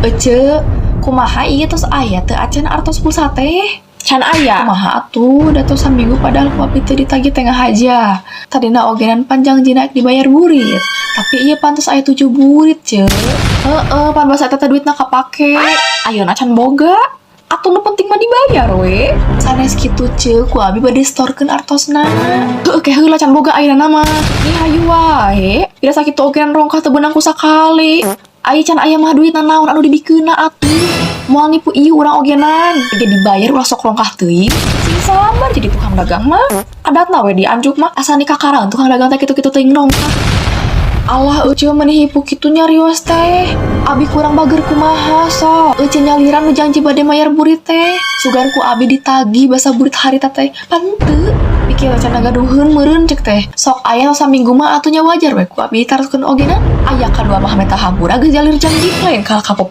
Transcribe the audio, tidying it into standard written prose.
Ece, kumaha ieu, tos aya teu acan artos pulsa teh? Can aya. Kumaha atuh, da tos saminggu padahal ku abi teu ditagih teh ngahaja. Tadina ogenan pan jangjina dibayar burit. Tapi ieu pan tos aya 7 burit, Ce. Heeh, pan basa eta teh duitna kapake. Ayeuna can boga. Atuh nu penting mah dibayar we. Sanes kitu, Ce, ku abi bade setorkeun artosna. Heuh, ke heula can boga ayeuna mah. Ih, hayu wae. Pira sakitu ogenan rongkah teu beunang ku sakali. Ai can aya mah duitna naon anu dibikeunna atuh. Moal nipu ieu urang ogenan. Ge dibayar ulah sok rongkah teuing. Sing sabar jadi tukang dagang mah. Adatna we di Anjuk mah asa nikakaran tukang dagang teh kitu-kitu teuing rongkah. Allah, Ece, meni hipu kitu nyarios teh. Abi kurang bager kumaha sok. Ece nyaliran nu janji bade mayar burit teh. Sugan ku abi ditagih basa burit harita teh. Pan teu. Pikir can ngagaduheun meureun cek teh. Sok aya saminggu mah atuh nya wajar we ku abi ditaroskeun ogenan. Aya kadua mah menta hampura geus jalir janji lain kalah kapopo.